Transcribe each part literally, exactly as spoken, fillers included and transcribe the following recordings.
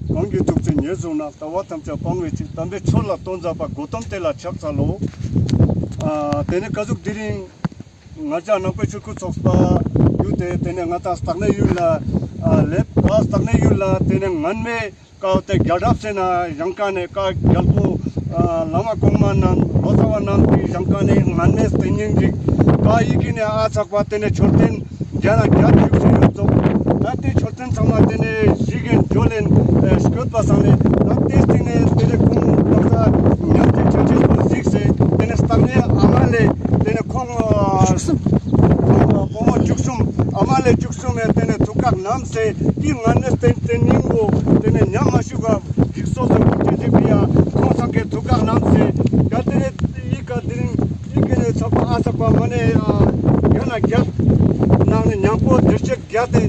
གང་གི་ཐུགས་བརྩེ་ཉེར་བཟུང་ན། ལྟ་བ་ཐམས་ཅད་སྤང་བའི་ཕྱིར། དམ་པའི་ཆོས་ལ་དོན་མཛད་པ། གོ་ཏམ་དེ་ལ་ཕྱག་འཚལ་ལོ། ཨ་དེ་ནས་ཀ་ཟུག་དེ་རིང་ང་ཅག་ནང་པའི་ཆོས་སྐུལ་ཚོགས་པ་ཡུལ་དེ་དེ་ནས་ང་ཏང་སྟག་སྣ་ཡུལ་ལ་ཨ་ལེབ། ཨ་སྟག་སྣ་ཡུལ་ལ་དེ་ནས་ངན་མེ་ཀ་དེ་རྒྱལ་རབས་ཟེར་ན་ཡང་ཀ་ནས་ཀ་རྒྱལ་པོ་ཨ་བླ་མ་གོང་མ་རྣམས་ལོ་ཙཱ་བ་རྣམས་ཀྱི་ཡང་ཀ་ནས་ངན་མེ་བསྟེན་ཉིན་ཅིག་ཀ་ཡི་གེ་ནས་ཨ་ཚག་པ་དེ་ནས་མཆོད་རྟེན་བརྒྱ་ན་བརྒྱ་བཅུག་ཟེར་ཡོད་ཙོག། ད་དེ་མཆོད་རྟེན་ཚང་མ་དེ་ནས་ཞིག་གིན་འཇོལ་ལེན་སྐྱོད་པ་སང་ནས། ད་དེ་སྟིང་ནས་དེ་ནས་ཁོང་ད་ས་ཉམས་ཀྱི་ཆ་ཆེས་པོ་གཟིགས་སེ་དེ་ནས་སྟག་སྣའི་ཨ་མ་ལེ་དེ་ནས་ཁོང་ཁོང་བུ་མོ་བཅུ་གསུམ་ཨ་མ་ལེ་བཅུ་གསུམ་མེ་དེ་ནས་ཐུགས་ཁག་བསྣམས་སེ་དེ་ངན་མེ་བསྟེན་བསྟེན་ཉིན་གོ་དེ་ནས་ཉམས་མ་བཅུག་ག་འཇིགས་སོ་སོ་ཀུན་གྱི་འཇིགས་པ་ཡ་ཁོང་ཚང་གི་ཐུགས་ཁག་བསྣམས་སེ་ཡ་དེ་ནས་ཡི་ག་དེ་རིང་ཡི་གེ་ནས་ཚག་པ་ཨ་ཚག་པ་མ་ནས་ཡ་ན་རྒྱབ་ནང་ནས་ཉམ་པོ་དེ་ཅེག་རྒྱ་དེ་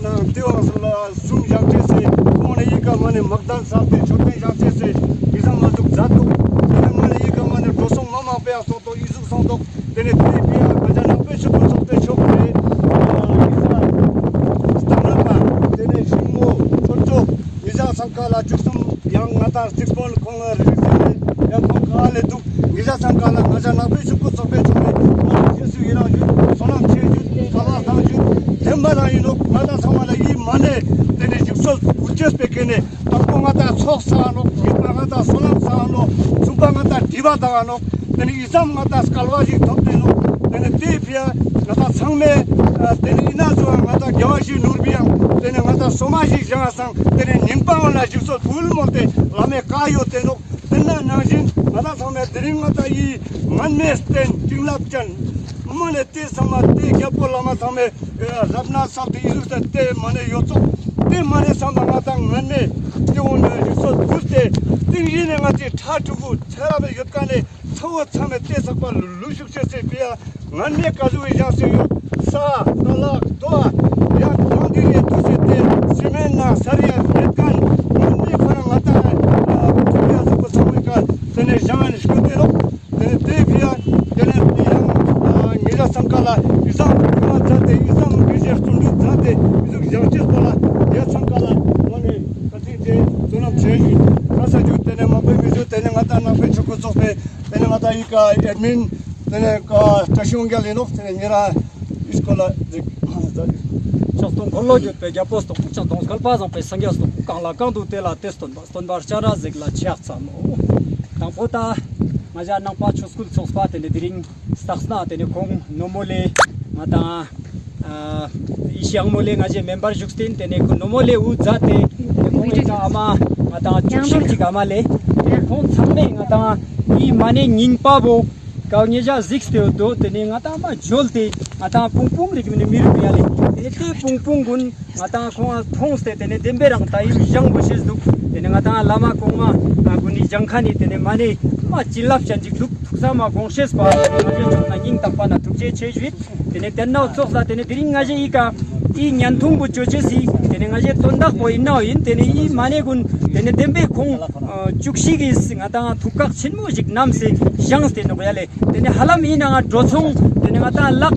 ནང་དེ་བ་སུ་ལ་གསུམ་བཞག་ཅེས་སེ་ཁོང་ནས་ཡི་ག་མ་ནས་དམག་དང་ས་དེ་མཆོད་རྟེན་བཞག་ཅེས་སེ་ཡི་ས་མ་ཟུག་མཛད་འདུག། དེ་ནས་མ་ནས་ཡི་ག་མ་ནས་འགྲོ་སོང་མ་མང་པོ་ཡང་སོང་དོ་ཡི་ཟུག་སོང་དོ། དེ་ནས་དེ་ཕི་ཡ་ང་ཅག་ནང་པའི་ཆོས་སྐུལ་ཚོགས་པའི་ཕྱོགས་ནས་ཡི་ས་སྟག་སྣ་པ་དེ་ནས་ཞིང་མོ་ཆོས་ཚོགས་ཡི་ས་ཚང་ཀ་ལ་བཅུ་གསུམ་ཡང་ང་ཏང་སྟིག་སྤོན་ཁོང་ལ་རིག་ས་ནས་ཡང་ཁོང་ཁ་ལས་འདུག། ཉེ་ཞ་ཚང་ཀ་ལ་ང་ཞ་ནག་པོའི་ཕྱུག་པོ་ཚོགས་པའི་ཕྱོགས་ནས་ང་ལ་རྗེས་སུ་ཡི་རང་ཞུ། བསོད་ནམས་ཆེ་ཞུ། སྐལ་བ་བཟང་ཞུ། དེ་མ་རང་ཡིན་ནོག། ང་དང་ཚང་མ་ལ་ཡིད་མ་ནས་དེ་ནས་ཞིག་གསོ་འུར་ཅེས་པའི་ཁེ་ནས་དང་པོ་ང་དང་ཚོགས་བསགས་ནོག། གཉིས་པ་ང་དང་བསོད་ནམས་བསགས་ནོག། གསུམ་པ་ང་དང་སྒྲིབ་པ་དག་ནོག། དེ་ནས་ཡི་ཙམ་ང་དང་སྐལ་བ་ཞིག་ཐོབ་སྟེ་ནོག། དེ་ནས་དེའི་ཕི་ཡ་ང་དང་ཚང་མས་དེ་ནས་ཡིན་ན་ཚོ་ང་དང་དགེ་བ་ཞིག་ནུར་བི་ཡང་དེ་ནས་ང་དང་སོ་མ་ཞིག་བཞེངས་སང་དེ་ནས་ཉིན་པ་འོ་ལ་ཞིག་གསོ་ཕུལ་མོ་དེ་བླ་མའི་བཀའ་ཡོད་དེ་ནོག། དེ་ན་ནང་བཞིན་ང་དང་ཚང་མས་དེ་རིང་ང་དང་ཡི་ངན་མེད་བསྟེན་བྱིན་རླབས་ཅན་མ་ནས་དེ་ཚང་མ་དེ་རྒྱལ་པོ་བླ་མ་ཚང་མས་རབ་ན་སལ་དེ་ཡི་ཟུག་ས་དེ་མ་ནས་ཡོད་ཚོགས། དེ་མ་ནས་ཚང་མ་ང་དང་ངན་མེད་དེ་འོ་ན་ཡི་ཚོགས་ཕུལ་ཏེ་དེ་ཡིན་ནས་ང་དེ་ཁྲ་ཕྲུ་གུ་ཚེ་རབས་ཡོད་ཀ་ནས་ཚ་བོ་ཚང་མས་དེ་ཚག་པ་ལུས་ཤུགས་ཆེ་སེ་ཕི་ཡ། ངན་མེད་ཀ་ཟུག་གི་ཞག་སེ་ཡོད། ས་ས་ལག་རྡོ་ཡང་གང་གི་ཡེ་དུ་སེ་དེ་སི་མེན་ན་ས་རི་ཡ་མེད་ཁན་ངན་མེད་ཁོ་རང་ང་དང་ཐུག་ཡ་ཟུག་པོ་ཚང་མེད་ཀ་དེ་ནས་ཞང་ཨ་ནི་ཤུ་དེ་ནོག། དེ་ནས་དེ་ཕི་ཡ་དེ་ནས་དེ་ཡང་ཉེ་ཞ་ཚང་ཀ་ལ་ཡི་ཙམ་ཀུ་མ་ཛད་དེ་ཡི་ཙམ་གི་ཞེ་བརྩོན་འགྲུས་ཛད་དེ་ཡི་ཟུག་ཞང་ཅེས་པོ་ལ་ཡ་ཚང་ཀ་ལ་མ་ནས་ཀ་ཏིང་ཅེ་བསོད་ནམས་ཆེ་ཞུ་ཁ་ས་ཞུ། དེ་ནས་མ་པའི་མི་ཞུ། དེ་ནས་ང་དང་ནང་པའི་ཆོས་སྐུལ་ཚོགས་པའི་དེ་ནས་ང་དང་ཡི་ཀ་ཨེ་མིན། དེ་ནས་ཀ་བཀྲ་ཤིས་དབང་རྒྱལ་ཡིན་ནོག། དེ་ནས་ཉེ་རང་ཡི་སྐོར་ལ་ཅིག་ཕྱག་སྟོང་འཁོར་ལོ་བསྐྱོད་པའི་རྒྱལ་པོ་སྟོང་། ཕྱག་སྟོང་བསྐལ་པ་བཟང་པོའི་སངས་རྒྱས་སྟོང་། གང་ལ་གང་འདུལ་དེ་ལ་དེ་སྟོན་པ། སྟོན་པ་སྤྱན་རས་གཟིགས་ལ་ཕྱག་འཚལ་ལོ། དང་པོ་ད་ང་ཞ་ནང་པ་ཆོས་སྐུལ་ཚོགས་པ་དེ་ནས་དེ་རིང་སྟག་སྣ་དེ་ནས་ཁོང་ནོ་མོ་ལེ་ང་དང་ཨ་ཡི་ཞང་མོ་ལེ་ང་ཞའི་མེམ་བར་བཞུགས་ཏེ་དེ་ནས་ཁོ་ནོ་མོ་ལེ་འུ་ཛད་དེ་དེ་ཁོང་ཡི་ཀ་ཨ་མ་ང་དང་བཅུ་གསུམ་ཅིག་ཨ་མ་ལེ་དེ་ཁོང་ཚང་མས་ང་དང་ཡི་མ་ནས་ཉིན་པ་བོ་ཀའོ་ཉེ་ཞ་གཟིགས་ཏེ་ཡོད་དོ། དེ་ནས་ང་དང་མ་འཇོལ་ཏེ་ང་དང་པུང་པུང་རིག་མི་ནི་མི་རུག་ཡ་ལེ། དེ་ནས་དེ་པུང་པུང་གུན་ང་དང་ཁོང་མཐོང་སྟེ་དེ་ནས་བདེན་པའི་རང་ད་ཡུལ་ཞང་བོ་ཤེས་འདུག། དེ་ནས་ང་དང་བླ་མ་གོང་མ་གུན་ནི་ཞང་ཁན་ནི་དེ་ནས་མ་ནས་མ་བྱིན་རླབས་ཅན་ཅིག་ཐུགས་ཐུགས་ས་མ་དགོངས་ཤེས་པ་ང་ཞའི་ཕྱོགས་ན་སྙིང་ཐག་པ་ན་ཐུགས་རྗེ་ཆེ་ཞུ། དེ་ནས་དེ་ནའོ་ཚོགས་ལ་དེ་ནས་དེ་རིང་ང་ཞའི་ཡི་ཀ་ཡི་བརྙན་ཐུང་བོ་ཅོ་ཅེས་སི་དེ་ནས་ང་ཞའི་དོན་དག་པོ་ཡིན་ནའོ་ཡིན། དེ་ནས་ཡི་མ་ནས་གུན་དེ་ནས་བདེན་པའི་ཁོང་བཅུ་གཅིག་གི་ང་དང་ཐུགས་ཁག་ཆེན་མོ་ཞིག་བསྣམས་སེ་ཞངས་ཏེ་ནོག་ཡ་ལེ། དེ་ནས་ཧ་ལམ་ཡིན་ནའང་འགྲོ་སོང་དེ་ནས་ང་དང་ལག་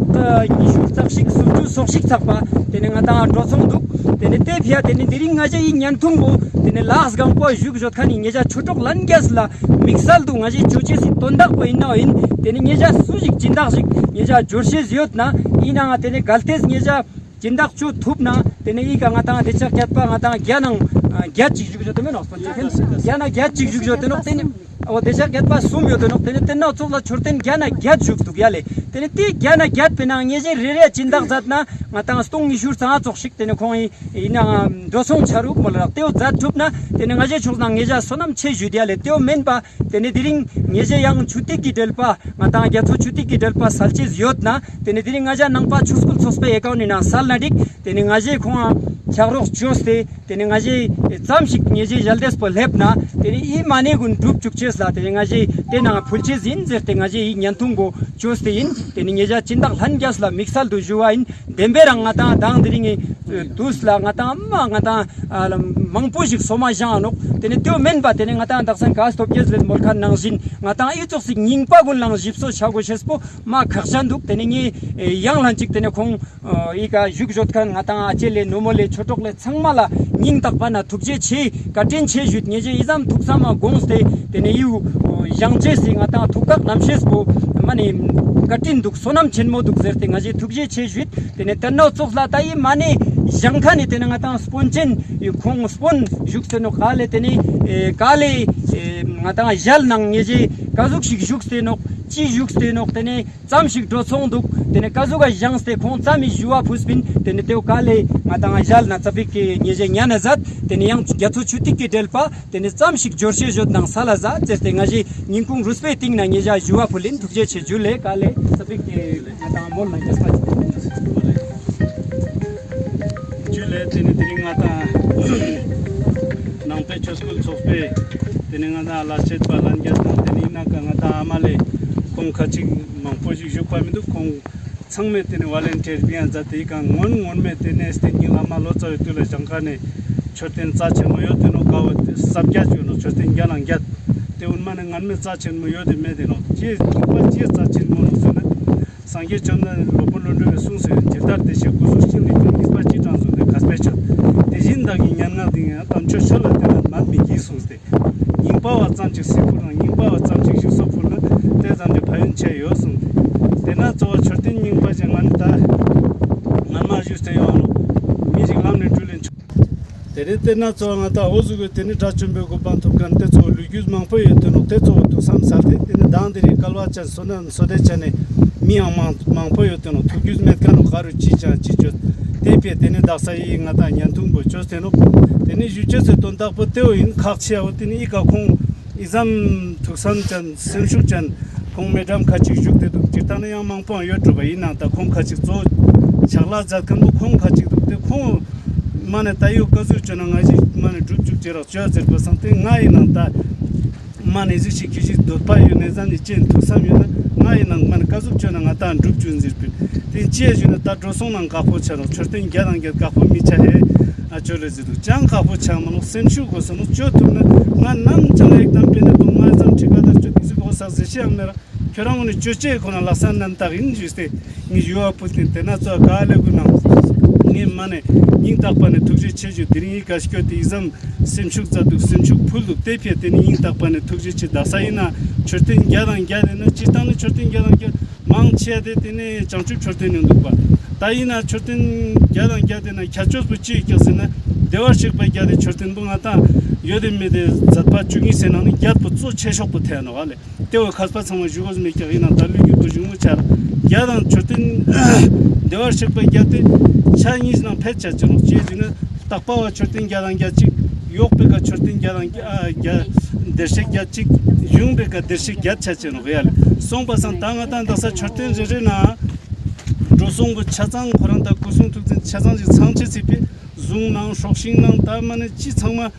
ཉི་ཤུ་རྩ་གཅིག་སུམ་ཅུ་སོ་གཅིག་ཚག་པ་དེ་ནས་ང་དང་འགྲོ་སོང་འདུག། དེ་ནས་དེ་ཕི་ཡ་དེ་ནས་དེ་རིང་ང་ཞའི་ཡི་བརྙན་ཐུང་བོ་དེ་ནས་ལགས་གང་པོ་བཞུགས་ཡོད་ཁན་ནི་ཉེ་ཞ་ཆོས་གྲོགས་ལྷན་རྒྱས་ལ་དམིགས་བསལ་དུ་ང་ཞའི་ཅོ་ཅེས་སི་དོན་དག་པོ་ཡིན་ནའོ་ཡིན། དེ་ནས་ཉེ་ཞ་སུ་ཞིག་སྦྱིན་བདག་ཞིག་ཉེ་ཞ་འབྱོར་ཤེས་ཡོད་ན་ཡིན་ནའང་དེ་ནས་གལ་ཏེ་ཉེ་ཞ་སྦྱིན་བདག་ཅོ་ཐུབ་ན་དེ་ནས་ཡི་ཀ་ང་དང་དེ་ཆ་བརྒྱད་པ་ང་དང་བརྒྱ་ནང་བརྒྱད་ཅིག་བཞུགས་ཡོད་དེ་མེན་ནོག། བརྒྱ་ནང་བརྒྱད་ཅིག་བཞུགས་ཡོད་དེ་ནོག། དེ་ནས་འོ་དེ་ཆ་བརྒྱད་པ་གསུམ་ཡོད་དེ་ནོག། དེ་ནས་དེ་ནའོ་ཚོགས་ལ་མཆོད་རྟེན་བརྒྱ་ནང་བརྒྱད་བཞུགས་འདུག་ཡ་ལེ། དེ་ནས་དེ་བརྒྱ་ནང་བརྒྱད་པའི་ནང་ཉེ་ཞའི་རེ་རེ་སྦྱིན་བདག་མཛད་ན་ང་དང་སྟོང་ཉི་ཤུ་རྩ་ལྔ་ཙོགས་ཤིག་དེ་ནས་ཁོང་ཡི་ཡིན་ནའང་འགྲོ་སོང་ཆ་རུག་མོལ་རག། དེའོ་མཛད་ཐུབ་ན་དེ་ནས་ང་ཞའི་ཕྱོགས་ནང་ཉེ་ཞ་བསོད་ནམས་ཆེ་ཞུ་དེ་ཡ་ལེ། དེའོ་མེན་པ་དེ་ནས་དེ་རིང་ཉེ་ཞའི་ཡང་ཆུ་ཐིགས་ཀྱི་འབྲེལ་པ་ང་དང་རྒྱ་མཚོ་ཆུ་ཐིགས་ཀྱི་འབྲེལ་པ་སལ་ཅེས་ཡོད་ན་དེ་ནས་དེ་རིང་ང་ཞ་ནང་པ་ཆོས་སྐུལ་ཚོགས་པའི་ཨེ་ཀའུན་ནི་ནང་སལ་ན་འགྲིག། དེ་ནས་ང་ཞའི་ཁོང་ང་ཕྱག་རོགས་ཅོས་ཏེ་དེ་ནས་ང་ཞའི་ཙམ་ཞིག་ཉེ་ཞའི་ཞལ་འདེབས་པོ་སླེབས་ན་དེ་ནས་ཡི་མ་ནས་གུན་འགྲུབ་བཅུག་ཅེས་ལ་དེ་ནས་ང་ཞའི་དེ་ནང་ཕུལ་ཅེས་ཡིན་ཟེར་ཏེ་ང་ཞའི་ཡི་བརྙན་ཐུང་བོ་ཅོས་ཏེ་ཡིན། དེ་ནས་ཉེ་ཞ་སྦྱིན་བདག་ལྷན་རྒྱས་ལ་དམིགས་བསལ་དུ་ཞུ་བ་ཡིན། བདེན་པའི་རང་ང་ཏང་དང་དེ་རིང་ངི་དུས་ལ་ང་ཏང་མ་ང་ཏང་ཨ་ལ་མང་པོ་ཞིག་སོ་མ་བཞེངས་ནོག། དེ་ནས་དེའོ་མེན་པ་དེ་ནས་ང་ཏང་དག་ས་ག་སྟོབས་རྒྱལ་ལེ་མོལ་ཁན་ནང་བཞིན་ང་ཏང་ཨི་ཙོགས་ཤིག་རྙིང་པ་ཀུན་ལའང་ཞིབ་གསོ་བྱ་དགོས་ཤེས་པོ་མ་ཁག་ཅན་འདུག། དེ་ནས་ངས་ཡང་ལན་ཅིག་དེ་ནས་ཁོང་ཨི་ཀ་བཞུགས་ཡོད་ཁན་ང་ཏང་ཨ་ཅེ་ལེ་ནོ་མོ་ལེ་ཆོས་གྲོགས་ལེ་ཚང་མ་ལ་སྙིང་ཐག་པ་ན་ཐུགས་རྗེ་ཆེ་བཀའ་དྲིན་ཆེ་ཞུས། ངེ་ཞེ་ཨི་ཙམ་ཐུགས་བསམ་མ་དགོངས་ཏེ་དེ་ནས་ཨིའུ་བཞེངས་ཅེས་སི་ང་ཏང་ཐུགས་ཁག་རྣམ་ཤེས་པོ་མ་ནི་བཀའ་དྲིན་འདུག་བསོད་ནམས་ཆེན་མོ་འདུག་ཟེར་ཏེ་ངེ་ཞེ་ཐུགས་རྗེ་ཆེ་ཞུས། དེ་ནས་དེ་ནོ་ཙོགས་ལ་ད་ཨི་མ་ནི་བཞེངས་ཁན་ནི་དེ་ནས་ང་ཏང་སྤོན་ཆེན་ཁོང་སྤོན་བཞུགས་ཏེ་ནོག། ག་ལེ་དེ་ནས་ཨེ་ག་ལེ་ཨེ་ང་ཏང་ཞལ་ནང་ངེ་ཞེ་ག་ཟུག་ཞིག་བཞུགས་ཏེ་ནོག། ཅི་བཞུགས་ཏེ་ནོག། དེ་ནས་ཙམ་ཞིག་འགྲོ་སོང་འདུག། དེ་ནས་ཀ་ཟུག་ག་བཞེངས་ཏེ་ཁོང་ཙམ་མི་ཞུ་བ་ཕུལ་སྤིན། དེ་ནས་དེའོ་ག་ལེ་ང་ཏང་ཞལ་ན་ཙ་པིག་གི་ཉེ་ཞེ་ཉན་ན་ཟད། དེ་ནས་ཡང་རྒྱ་མཚོ་ཆུ་ཐིགས་ཀྱི་འགྲེལ་པ་དེ་ནས་ཙམ་ཞིག་འབྱོར་ཤེས་ཡོད་ནང་ས་ལ་ཟ་ཟེར་ཏེ་ངེ་ཞེ་སྙིང་ཁུང་རུས་པའི་གཏིང་ན་ཉེ་ཞེ་ཞུ་བ་ཕུལ་ལིན། ཐུགས་རྗེ་ཆེ་ཇུ་ལེ། ག་ལེ་ཙ་པིག་གི་ང་ཏང་མོལ་ན་རྒྱས་པ་ཅིག། ཇུ་ལེ། དེ་ནས་དེ་རིང་ང་ཏང་ནང་པའི་ཆོས་སྐུལ་ཚོགས་པའི་དེ་ནས་ང་ཏང་ལ་བྱེད་པ་ལྷན་རྒྱས་དང་དེ་ནས་ཨིན་ན་ཀ་ང་ཏང་ཨ་མ་ལེ་ཁོང་ཁ་ཅིག་མང་པོ་ཞིག་བཞུགས་པ་མི་འདུག། ཁོང་ཚང་མས་དེ་ནས་ཝོ་ལན་ཊིར་བི་ཡང་མཛད་དེ་ཡི་ག་སྔོན་སྔོན་མེ་དེ་ནས་སྟེ་ཉིན་ཨ་མ་ལོ་ཙཱ་བའི་དུས་ལ་ཞང་ཁ་ནས་མཆོད་རྟེན་རྩ་ཆེན་མོ་ཡོད་དེ་ནོ་ག་བོ་དེ་ས་བརྒྱད་ཡོད་ནོ། མཆོད་རྟེན་བརྒྱ་དང་བརྒྱད་དེ་སྔོན་མ་ནས་སྔན་མེ་རྩ་ཆེན་མོ་ཡོད་དེ་མེད་དེ་ནོ། ཅི་ཁོང་པ་ཅི་རྩ་ཆེན་མོ་ནོ་ཟེར་ན། སངས་རྒྱས་བཅོམ་ལྡན་འདས་ནོར་བུ་བློ་གྲོས་པའི་གསུངས་ཟེར་ཇི་ལྟར་བདེ་གཤེགས་སྐུ་གཟུགས་ཤིང་ལས་ཕྱུང་། གཉིས་པ་ཅི་དྲང་གཟུགས་ལས་མཁས་པས་མཆོད། དེ་བཞིན་བདག་གི་སྙན་ངག་འདི་ཡང་། དམ་ཆོས་ཆོས་ལ་བརྟེན་ན་མར་མི་འགྱེད་གསུངས་ཏེ། རྙིང་པ་བ་ཙམ་ཅིག་སི་ཕུལ་ན་རྙིང་པ་བ་ཙམ་ཅིག་ཞིག་སོ་ཕུལ་ན་དེ་ཙམ་གྱི་ཕན་ཡོན་ཆེ་ཡོད་གསུངས་ཏེ། དེ་ན་གཙོ་བོ་མཆོད་རྟེན་རྙིང་པ་ཅན་ང་ནི་ད་སྔན་མ་ཞུས་ཏེ་ཡོང་ནོ། མི་ཞིག་ལམ་ནས་འགྲུལ་ལེན་ཆོག། དེ་རེད། དེ་ན་གཙོ་བོ་ང་ད་འོ་ཟུག་གི་དེ་ནི་དགྲ་བཅོམ་པའི་གོ་འཕང་ཐོབ་མཁན་དེ་ཚོ་ལུས་རྒྱུ་མང་པོ་ཡོད་དེ་ནོ། དེ་ཚོ་ཐུགས་བསམ་ཟབ་སྟེ་དེ་ནི་མདང་དེ་རིང་སྐལ་བ་ཅན་བསོད་ནམས་བསོད་བདེ་ཅན་ནི་མི་ཡང་མང་མང་པོ་ཡོད་དེ་ནོ། ཐུགས་རྒྱུས་མེད་མཁན་ནོ་ག་རུ་ཅི་ཅང་ཅི་ཅོ། དེ་ཕི་དེ་ནི་དག་ས་ཡི་ང་ད་ཉན་ཐུང་པོ་ཅོས་ཏེ་ནོ། དེ་ནི་ཞུ་ཅེས་སི་དོན་དག་པོ་དེ་བོ་ཡིན། ཁག་ཆེ་བོ་དེ་ནི་ཨི་ཀ་ཁོང་ཨི་ཙམ་ཐུགས་བསམ་ཅན་སེམས་ཤུགས་ཅན་ཁོང་མེ་ཌམ་ཁ་ཅིག་བཞུགས་ཏེ་འདུག། སྤྱིར་བཏང་ནི་ཡང་མང་པོ་ཡང་ཡོད་འགྲོ་བ་ཡིན་ནང་ད་ཁོང་ཁ་ཅིག་གཙོ་ཕྱག་ལས་མཛད་མཁན་པོ་ཁོང་ཁ་ཅིག་འདུག། དེ་ཁོང་མ་ནི་ད་ཡོད་ཀ་ཟུག་ཅོ་ན་ང་ཞིག་མ་ནི་སྒྲུབ་བཅུག་ཅེས་རག་ཅོ་ཟེར་བ་སང་དེ་ང་ཡིན་ནང་ད། མ་ནེ་ཟིག་ཞིག་ཁྱི་ཞིག་འདོད་པ་ཡོད་ནེ་ཙམ་ནི་ཅན་ཐུགས་བསམ་ཡོད་ན་ང་ཡིན་ནང་མ་ནེ་ཀ་ཟུག་ཅོ་ན་ང་ཏང་འགྲུབ་ཅུག་ཟེར་པིན། དེ་ཅི་ཡ་ཞུ་ན་ད་འགྲོ་སོང་ནང་དཀག་པོ་ཆ་ནོག། མཆོད་རྟེན་བརྒྱ་དང་བརྒྱད་དཀག་པོ་མི་ཆ་ཧེ། ཨ་ཅོ་ལེ་ཟེར་དུག། ཅང་དཀག་པོ་ཆ་མ་ནོག། སེམས་ཤུགས་དགོས་ས་ནོག། ཅོ་ཐུབ་ན་ང་ནམ་ཅང་ཡེག་དམ་པེ་ནེ་དུང་ང་ཙམ་ཁྲི་ཀ་དར་ཅོ་དེ་ཟུག་དགོས་ས་ཟེར་ཤེས་ཡང་མེད་ར། ཁྱོད་རང་ངོ་ནེ་ཅོ་ཅེས་ཁོ་ན་ལག་ས་ནན་ཏག་ཡིན་ཞུས་ཏེ། ངས་ཞུ་བ་ཕུལ་ཏེ་དེ་ན་ཚོ་ག་ལེ་གུ་ནང་། ངས་མ་ནེ་སྙིང་ཐག་པ་ནེ་ཐུགས་རྗེ་ཆེ་ཞུ། དེ་རིང་ཡི་ག་སྐྱོད་དེ་ཡི་ཙམ་སེམས་ཤུགས་རྩ་དུག། སེམས་ཤུགས་ཕུལ་དུག། དེ་ཕི་དེ་ནི་སྙིང་ཐག་པ་ནེ་ཐུགས་རྗེ་ཆེ། དག་ས་ཡིན་ན་མཆོད་རྟེན་བརྒྱ་དང་བརྒྱད་དེ་ན་སྤྱིར་བཏང་ནི་མཆོད་རྟེན་བརྒྱ་དང་བརྒྱད་མང་ཆེ་དེ་དེ་ནི་བྱང་ཆུབ་མཆོད་རྟེན་ཡིན་དུག་པ། ད་ཡིན་ན་མཆོད་རྟེན་བརྒྱ་དང་བརྒྱད་དེ་ན་ཁྱད་ཆོས་པོ་ཅི་ཡོད་ཀྱག་ཟེར་ན་བདེ་བར་གཤེགས་པ་བརྒྱད་དེ་མཆོད་རྟེན་པོ་ང་ཏང་ཡོད་དེ་མེད་དེ་མཛད་པ་བཅུ་གཉིས་ཟེར་ནང་ནི་བརྒྱད་པོ་གཙོ་ཆེ་ཤོས་པོ་ཐལ་ནོག་ཨ་ལེ། དེ་བོ་མཁས་པ་ཚང་མ་ཞུ་དགོས་མེད་ཀྱག། ཡིན་ནང་ད་ལུས་རྒྱུད་པོ་གཞུང་མོ་ཆ་ལ་བརྒྱ་དང་མཆོད་རྟེན་བདེ་བར་གཤེགས་པ་བརྒྱད་དེ་ཆ་གཉིས་ནང་ཕལ་ཆ་ཅི་ནོག་ཅེས་ཟེར་ན་བརྟག་པ་བ་མཆོད་རྟེན་བརྒྱ་དང་བརྒྱད་ཅིག། ཡོག་པེ་ཀ་མཆོད་རྟེན་བརྒྱ་དང་བརྒྱད་བདེར་གཤེགས་བརྒྱད་ཅིག། གཞུང་པེ་ཀ་བདེར་གཤེགས་བརྒྱད་ཆ་ཅི་ནོག་ཡ་ལེ། སོང་པ་སང་ད་ང་ཏང་དག་ས་མཆོད་རྟེན་རེ་རེ་ན་འགྲོ་སོང་པོ་ཆ་ཚང་ཁོ་རང་ད་སྐུ་གསུང་ཐུགས་རྟེན་ཆ་ཚང་ཞིག་ཚང་ཆེ་སྲིད་པའི་གཟུངས་ནང་སྲོག་ཤིང་ནང་ད་མ་ནེ་ཅི་ཚང་མ་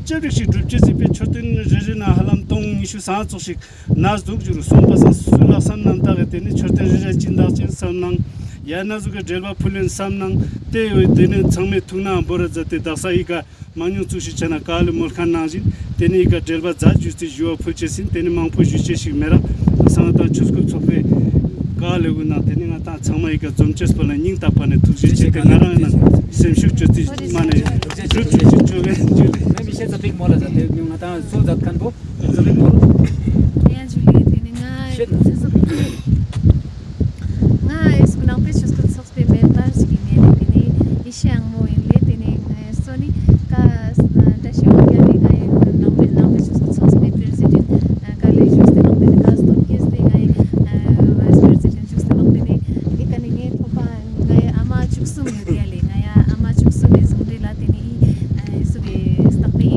ཅི་རིགས་ཤིག་སྒྲུབ་ཅེས་སྲིད་པའི་མཆོད་རྟེན་རེ་རེ་ན་ཧ་ལམ་སྟོང་ཉི་ཤུ་སང་ཙོགས་ཤིག་ནས་དུག་ཞུ་རུ། སོང་པ་སང་སུ་ལ་བསམ་ནང་ད་གི་དེ་ནི་མཆོད་རྟེན་རེ་རེ་ཅི་འདག་ཅེས་བསམ་ནང་ཡ་ན་ཟུག་གི་འགྲེལ་པ་ཕུལ་ལེན་བསམ་ནང་དེ་ཡོད་དེ་ནི་ཚང་མས་ཐུགས་ན་འབོར་ར་མཛད་དེ་དག་ས་ཡི་ག་མང་ཉུང་ཚུགས་ཤིག་ཆ་ན་ག་ལེ་མོལ་ཁན་ནང་བཞིན་དེ་ནི་ཡི་ག་འགྲེལ་པ་མཛད་ཞུས་ཏེ་ཞུ་བ་ཕུལ་ཅེས་ཡིན། དེ་ནི་མང་པོ་ཞུ་ཅེས་ཤིག་མེད་ར། སང་ཏང་ཆོས་སྐུལ་ཚོགས་པའི་ག་ལེ་གུན་ནང་དེ་ནི་ང་ཏང་ཚང་མ་ཡི་ག་འཛོམས་ཅེས་པོ་ལ་སྙིང་ཐག་པ་ནེ་ཐུགས་རྗེ་ཆེ་སྟེ་ང་རང་ཡིན་ན་སེམས་ཤུགས་ཅོ་ཅེས་མ་ནེ་སྒྲུབ་ཅོ་ཅེས་ཅོ་གེ་ཞུ་ལེ། མེ་མི་ཤེས་ཙ་པིག་མོལ་ལ་ཟ་དེ་ང་ཏང་སོ་མཛད་ཁན་པོ་ཙ་པིག་མོལ། ཡ་ཞུ་ལེ། དེ་ནི་ང་ཤེས་ན་ང་ཨེ་སྐུ་ནང་པའི་ཆོས་སྐུལ་ཚོགས་པའི་མེམ་བར་ཞིག་ཡིན་ནེ་དེ་ནི་ཡེ་ཤེས་དབང་མོ་ཡིན་ལེ། དེ་ནི་ངའི་སོ་ནི་ཀ་བཀྲ་ཤིས་དབང་རྒྱལ་ལེ། ངའི་ནང་པའི་ནང་པའི་ཆོས་སྐུལ་ཚོགས་པའི་པྲེ་སི་ཌེནྚ་ཀ་ལེ་ཞུས་ཏེ་ནོག། དེ་ནི་ཀ་སྟོབས་རྒྱལ་ལེ། ངའི་ཝའིས་པྲེ་སི་ཌེནྚ་ཞུས་ཏེ་ནོག། དེ་ནི་ཨི་ཀ་ནི་ངའི་ཐོབ་པ་ངའི་ཨ་མ་བཅུ་གསུམ་ཡོད་ཡ་ལེ། ངའི་ཨ་མ་བཅུ་གསུམ་མི་ཟུང་འབྲེལ་ལ་དེ་ནི་ཨི་སུ་གི་སྟག་པའི་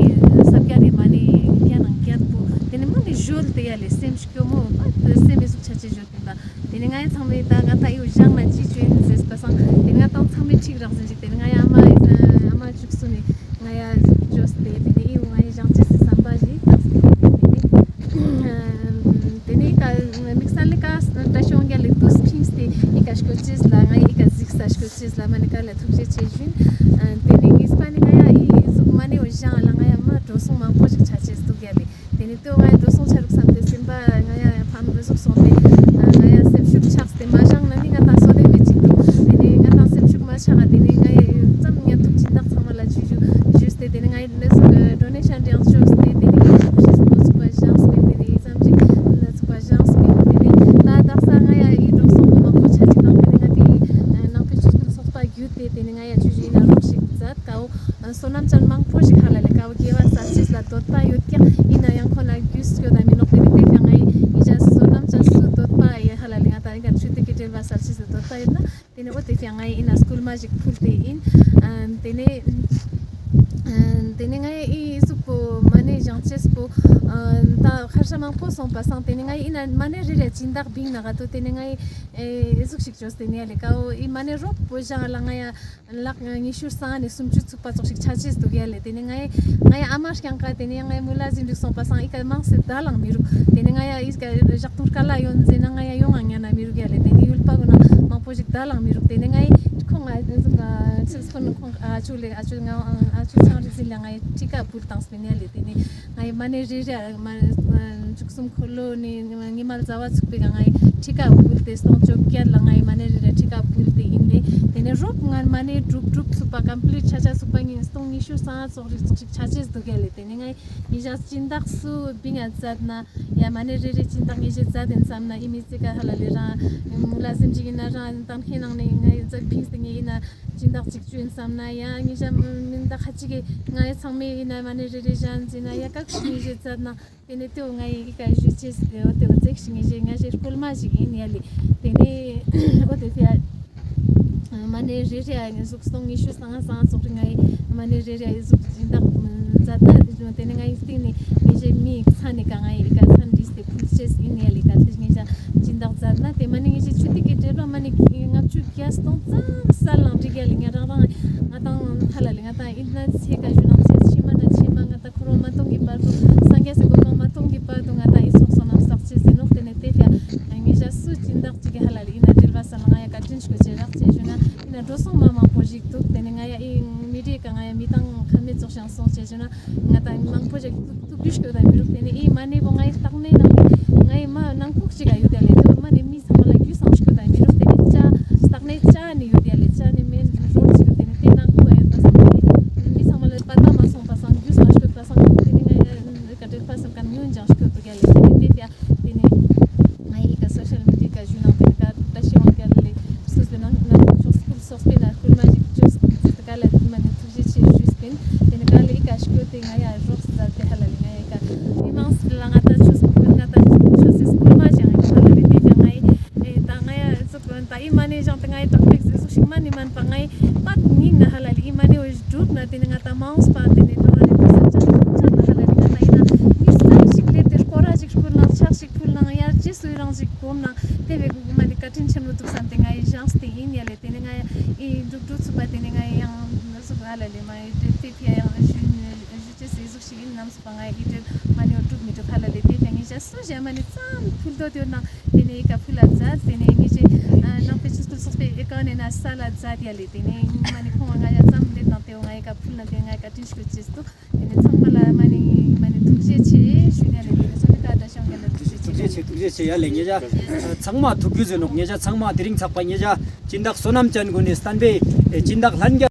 ས་བརྒྱད་དེ་མ་ནི་བརྒྱ་དང་བརྒྱད་པོ་དེ་ནི་མ་ནི་ཞོལ་ཏེ་ཡ་ལེ། སེམས་སྐྱོ་མོ་པ་སེམས་མི་ཟུག་ཆ་ཆེ་ཞོལ་ཏེ་ད། དེ་ནི་ང་ཡ་ཚང་མས་ད་ང་ད་ཨི་བོ་བཞེངས་ན་ཅི་ཅོ་ཡིན་ཟེར་པ་སང་དེ་ནི་ང་ཏང་ཚང་མས་ཁྲིག་རག་ཟིན་ཅིག། དེ་ནི་ང་ཡ་ཨ་མ་ཨ་མ་བཅུ་གསུམ་ནི་ང་ཡ་ཅོས་ཏེ་དེ་ནི་ཨི་བོ་ང་ཡ་བཞེངས་ཅེས་སི་བསམ་པ་ཞིག་བཏགས་ཏེ་དེ་ནི་དེ་ནི་ཀ་དམིགས་བསལ་ནི་ཀ་བཀྲ་ཤིས་དབང་རྒྱལ་ལེ་དུས་ཕྱིན་ཏེ་ཨི་ཀ་སྐྱོད་ཅེས་ལ་ང་ཡ་ཨི་ཀ་གཟིགས་ས་སྐྱོད་ཅེས་ལ། མ་ནེ་ཀ་ལ་ཐུགས་རྗེ་ཆེ་ཞུ་ཨིན། ཏེ་ནེ་ངེས་པ་ནི་ང་ཡ་འི་ཟུག་མ་ནེ་བོ་ཞང་ལ་ང་ཡ་མ་འགྲོ་སོང་མང་པོ་ཞིག་ཆ་ཅེས་འདུག་ཡ་ལེ། ཏེ་ནེ་ཏེ་བོ་ང་ཡ་འགྲོ་སོང་ཆ་རུག་སམ་སྟེ་སེམས་པ་ང་ཡ་ཕམ་རུ་ཟུག་སོང་སྟེ་ང་ཡ་སེམས་ཤུགས་ཆག་སྟེ་མ་ཞང་ན་ནི་ང་ཏང་སོ་ནེ་མེད་ཅིག་འདུག། ཏེ་ནེ་ང་ཏང་སེམས་ཤུགས་མ་ཆག་ག་ཏེ་ནེ་ང་ཡ་ཙམ་ཉན་ཐུབ་སྦྱིན་བདག་ཚང་མ་ལ་ཇུ་ཞུ་ཞུས་ཏེ་ཏེ་ནེ་ང་ཡ་ནེ་ཟུག་ཌོ་ནེ་ཤན་རེ་ཡང་ཅོས་ཏེ་ཏེ་ནེ་ཡིན་ཤུགས་ཤིག་མོ་ཚུགས་པ་ཞང་སྤེན་ཏེ་ནེ་ཡིན་ཙམ་ཅིག་ལ་ཚུགས་པ་ཞང་སྤེན་ཏེ་ནེ་ད་དག་ས་ང་ཡ་འི་འགྲོ་སོང་མང་པོ་ཆ་ཅིག་དང་ཏེ་ནེ་ང་ཏི་ནང་པའི་ཆོས་སྐུལ་ཚོགས་པ་བརྒྱུད་དེ་ཏེ་ནེ་ང་ཡ་ཇུ་ཞུ་ཡིན་ན་རོགས་ཤིག་མཛད་ཀའོ། བསོད་ནམས་ཅན་མང་པོ་ཞིག་ཧ་ལ་ལེ་ཀའོ་དགེ་བ་སལ་ཅེས་ལ་འདོད་པ་ཡོད་ཀྱག། ཡིན་ན་ཡང་ཁོ་ན་རྒྱུས་སྐྱོད་ད་མི་ནོག། ཏེ་ནེ་ཏེ་ཀ་ང་ཡི་ཡི་ཇ་བསོད་ནམས་ཅན་སུ་འདོད་པ་ཡོད་ཧ་ལ་ལེ་ང་ཏང་ཡི་ག་ཆུ་ཏེ་ཀི་འབྲེལ་བ་སལ་ཅེས་ལ་འདོད་པ་ཡོད་ན། ཏེ་ནེ་འོ་ཏེ་ཀ་ང་ཡི་ཡིན་ན་སྐུལ་མ་ཞིག་ཕུལ་ཏེ་ཡིན། ཨ་ཏེ་ནེ་ཨ་ཏེ་ནེ་ང་ཡི་འི་ཟུག་པོ་མ་ནེ་ཞང་ཅེས་པོ་ཨ་ད་ཁར་ཤ་མང་པོ་སོང་པ་སང་ཏེ་ནེ་ང་ཡི་ཡིན་ན་མ་ནེ་རེ་རེ་སྦྱིན་བདག་བིང་ན་ག་ཏོ་ཏེ་ནེ་ང་ཡི་འི་ཟུག་ཞིག་ཅོས་ཏེ་ནེ་ཡ་ལེ་ཀའོ་འི་མ་ནེ་རོགས་པོ་ཞང་ལ་ང་ཡ་ལག་ཉི་ཤུ་སང་ནེ་སུམ་ཅུ་ཚུགས་པ་ཙོགས་ཤིག་ཆ་ཅེས་འདུག་ཡ་ལེ། ཏེ་ནེ་ང་ཡ་ང་ཡ་ཨ་མ་རྐྱང་ཀ་ཏེ་ནེ་ཡ་ང་ཡ་མུ་ལ་ཟིན་རིག་སོང་པ་སང་འི་ཀ་མང་སེ་ད་ལང་མི་རུག། ཏེ་ནེ་ང་ཡ་འི་ཀ་ཞག་ཐུར་ཀ་ལ་ཡོང་ཟེར་ན་ང་ཡ་ཡོང་ང་ཉན་ན་མི་རུག་ཡ་ལེ། ཏེ་ནེ་ཡུལ་པ་གུན་ན་མང་པོ་ཞིག་ད་ལང་མི་རུག། ཏེ་ནེ་ང་ཡ་ཁོང་ང་ཡ་ཟུག་ཆིག་སྤུན་ཁོང་ཨ་ཅུ་ལེ་ཨ་ཅུ་ང་ཨ་ཅུ་ཆང་རིག་ཟིན་ལ་ང་ཡ་ཁྲི་ཀ་ཕུལ་བཏང་སྤེན་ཡ་ལེ། ཏེ་ནེ་ང་ཡི་མ་ནེ་རེ་རེ་མ་བཅུ་གསུམ་འཁོར་ལོ་ནི་ཉི་མ་ཟླ་བ་ཚུགས་པའི་ཀ་ང་ཡི་ཁྲི་ཀ་ཕུལ་ཏེ་སྟོང་བཅོ་བརྒྱད་ལ་ང་ཡི་མ་ནེ་རེ་རེ་ཁྲི་ཀ་ཕུལ་ཏེ་ཡིན་ཏེ། ཏེ་ནེ་རོགས་ང་མ་ནེ་གྲུབ་གྲུབ་ཚུགས་པ་ཀམ་པི་ལིཊ་ཆ་ཆ་ཚུགས་པ་ཉིས་སྟོང་ཉི་ཤུ་སང་ཙོགས་རིག་ཙོགས་ཤིག་ཆ་ཅེས་འདུག་ཡ་ལེ། ཏེ་ནེ་ང་ཡི་ཉེ་ཞ་སྦྱིན་བདག་སུ་བིང་ང་མཛད་ན་ཡ་མ་ནེ་རེ་རེ་སྦྱིན་བདག་ཉེ་ཞ་མཛད་ཡིན་བསམ་ན་འི་མི་ཚེ་ཀ་ཧ་ལ་ལེ་རང་མུ་ལ་ཟིན་ཅིག་ཡིན་ན་རང་ཏང་ཁེ་ནང་ནེ་ང་ཡི་མཛད་ཕིངས་ཏེ་ངེ་ཡིན་ན་སྦྱིན་བདག་ཅིག་ཅོ་ཡིན་བསམ་ན་ཡ་ཉེ་ཞ་མི་འདའ་ཁ་ཅིག་གི་ང་ཡི་ཚང་མའི་ཡིན་ན་མ་ནེ་རེ་རེ་ཞན་ཟིན་ན་ཡ་ཀ་ཤི་ཉེ་ཞ་མཛད་ན། ཏེ་ནེ་ཏེ་བོ་ང་ཡི་འི་ཀ་ཞུ་ཅེས་འོ་ཏེ་བོ་ཙེག་ཤིག་ཉེ་ཞ་ང་ཞའི་སྐུལ་མ་ཞིག་ཡིན་ཡ་ལེ། ཏེ་ནེ་འོ་ཏེ་ཕི་ཡ་མ་ནེ་རེ་རེ་ཡ་ཟུག་སྟོང་ཉི་ཤུ་སང་སང་ཙོགས་རིག་ང་ཡི་མ་ནེ་རེ་རེ་ཡ་ཟུག་སྦྱིན་བདག་མཛད་ན་ཏེ་ནེ་ང་ཡི་སྟིང་ནེ་ཉེ་ཞའི་མི་ཚན་ནི་ཀ་ང་ཡི་འི་ཀ་ཚན་རིས་ཏེ་ཕུལ་ཅེས་ཡིན་ཡ་ལེ། ཀ་ཏེ་ཉེ་ཞ་སྦྱིན་བདག་མཛད་ན་ཏེ་མ་ནེ་ཉེ་ཞའི་ཆུ་ཏེ་ཀི་འབྲེལ་བ་མ་ནེ་ལྔ་བཅུ་གྱ་སྟོང་ཙམ་སལ་ལང་འགྲིག་ཡ་ལེ། ང་རང་རང་ང་ཏང་ཧ་ལ་ལེ་ང་ཏང་ཡིན་ན་ཚེ་ཀ་ཞུ་ན་ཚེ་ཕྱི་མ་ན་ཕྱི་མ་ང་ཏང་འཁོར་བ་མ་སྟོང་གི་བར་དུ་སངས་རྒྱས་སི་གོ་འཕང་མ་སྟོང་གི་བར་དུ་ང་ཏང་འི་ཚོགས་བསོད་ནམས་བསགས་ཅེས་ཟེར་ནོག། ཏེ་ནེ་ཏེ་ཕི་ཡ་ཉེ་ཞ་སུ་སྦྱིན་བདག་ཅིག་གི་ཧ་ལ་ལེ་ཡིན་ན་འབྲེལ་བ་སལ་ང་ཡ་བཀའ་དྲིན་ཞུ་ཅེས་རག་ཅེས་ཞུ་ན་ཡིན་ན་འགྲོ་སོང་མ་མང་པོ་ཞིག་འདུག། ཏེ་ནེ་ང་ཡ་འི་མི་རིགས་ཀ་ང་ཡ་མི་ཏང་ཁ་མེད་ཙོགས་ཤིག་སོང་ཅེས་ཞུ་ན་ང་ཏང་མང་པོ་ཞིག་འདུག། ཐུགས་རྒྱུས་སྐྱོད་ད་མི་རུག། ཏེ་ནེ་འི་མ་ནེ་བོ་ང་ཡི་སྟག་ནེ་ནང་ང་ཡི་མ་ནང་ཁུག་ཅིག་ག་ཡོད་ཡ་ལེ། ཏེ་མ་ནེ་མི་ཚང་མ་ལ་རྒྱུས་སང་སྐྱོད་ད་མི་རུག། ཏེ་ནེ་ཅ་སྟག་ནེ་ཅ་ནེ་ཡོད་ཡ་ལེ། ཅ་ནེ་མེན་རོལ་ཅིག་ཡོད། ཏེ་ནེ་ཏེ་ནང་ཁུག་ག་ཡོད་པ་སང་ཏེ་ནེ་མི་ཚང་མ་ལ་པ་ད་མ་སོང་པ་སང་རྒྱུས་སང་སྐྱོད་པ་སང་ཏེ་ནེ་ང་ཡ་ཀ་ཏེ་པ་སང་ཀ་ཉུང་ཅང་སྐྱོད་དུག་ཡ་ལེ། ཏེ་ནེ་ཏེ་ཡ་ཏེ་ནེ་ང་ཡི་ཀ་སོ་ཤལ་མི་ཌི་ཡ་ཀ་ཞུ་ནང་ཏེ་ནེ་ཀ་བཀྲ་ཤིས་དབང་རྒྱལ་ལེ་སོ་སོའི་ནང་ནང་ཕྱོགས་སྐུལ་ཚོགས་པའི་ནང་སྐུལ་མ་ཞིག་ཅོས་ཏེ་ཀ་ལ་མ་ནེ་ཐུགས་རྗེ་ཆེ་ཞུས་པིན། ཏེ་ནེ་ཀ་ལ་འི་ཀ་སྐྱོད་དེ་ང་ཡ་རོགས་མཛད་དེ་ཧ་ལ་ལེ་ང་ཡ་ཀ་མི་མང་སི་ལ་ང་ཏང་ཆོས་སྐུལ་ང་ཏང་ཆོས་སི་སྐུལ་མ་ཞིག་ཡང་ཧ་ལ་ལེ། ཏེ་ཀ་ང་ཡི་ཨེ་ད་ང་ཡ་ཟུག་ད་འི་མ་ནེ་ཞང་ཏེ་ང་ཡི་ཏག་ཏག་ཟུག་ཞིག་མ་ནེ་མན་པ་ང་ཡི་པད་ཉིན་ན་ཧ་ལ་ལེ་འི་མ་ནེ་འོ་གྲུབ་ན་ཏེ་ནེ་ང་ཏང་མང་སྤ་ཏེ་ནེ་ཏོ་ང་ནེ་ཕུལ་ས་ཅང་ཅང་ན་ཧ་ལ་ལེ་ང་ཏང་ཡིན་ན་མི་སང་ཞིག་ལེབས་ཏེ་སྐོར་ར་ཞིག་ཕུལ་ནང་ཕྱག་ཞིག་ཕུལ་ནང་ཡར་རྗེས་སུ་ཡི་རང་ཞིག་སྒོམ་ནང་ཏེ་བས་གུ་མ་ནེ་བཀའ་དྲིན་ཆེན་མོ་འདུག་བསམ་སྟེ་ང་ཡི་བཞེངས་ཏེ་ཡིན་ཡ་ལེ། ཏེ་ནེ་ང་ཡ་འི་འགྲུབ་འགྲུབ་ཚུགས་པ་ཏེ་ནེ་ང་ཡི་ཡང་ཟུག་ཧ་ལ་ལེ་མ་ཡི་ཏེ་ཕི་ཡ་ཡང་ཞུ་ཞུ་ཅེས་སི་ཟུག་ཞིག་ཡིན་ནམ་སུ་པ་ང་ཡི་འདྲེ་མ་ནེ་འགྲུབ་མི་འགྲུབ་ཧ་ལ་ལེ། ཏེ་ཕི་ཡ་ངེ་ཞ་སུ་ཞ་མ་ནེ་ཙམ་ཕུལ་དོད་ཡོད་ནང་ཏེ་ནེ་འི་ཀ་ཕུལ་ལ་མཛད། ཏེ་ནེ་ངེ་ཞའི་ནང་པའི་ཆོས་སྐུལ་ཚོགས་པའི་ཨེ་ཀ་ནེ་ན་ས་ལ་མཛད་ཡ་ལེ། ཏེ་ནེ་མ་ནེ་ཁོང་ང་ཡ་ཙམ་ལེབས་ནང་ཏེ་བོ་ང་ཡི་ཀ་ཕུལ་ན་ཏེ་ང་ཡི་ཀ་དྲིན་ཤུགས་ཅེས་འདུག། ཏེ་ནེ་ཚང་མ་ལ་མ་ནེ་མ་ནེ་ཐུགས་རྗེ་ཆེ་ཞུ་ཡ་ལེ། ཏེ་ནེ་སོ་ནི་ཀ་ད་ཤང་ག་ལ་ཐུགས་རྗེ་ཆེ། ཐུགས་རྗེ་ཆེ། ཐུགས་རྗེ་ཆེ་ཡ་ལེ། ངེ་ཞ་ཚང་མ་ཐུགས་རྒྱུས་ཟེར་ནོག། ངེ་ཞ་ཚང་མ་དེ་རིང་ཚག་པ་ངེ་ཞ་སྦྱིན་བདག་བསོད་ནམས་ཅན་གུན་ནི་བསྟན་པའི་ཨེ་སྦྱིན་བདག་ལྷན་རྒྱས།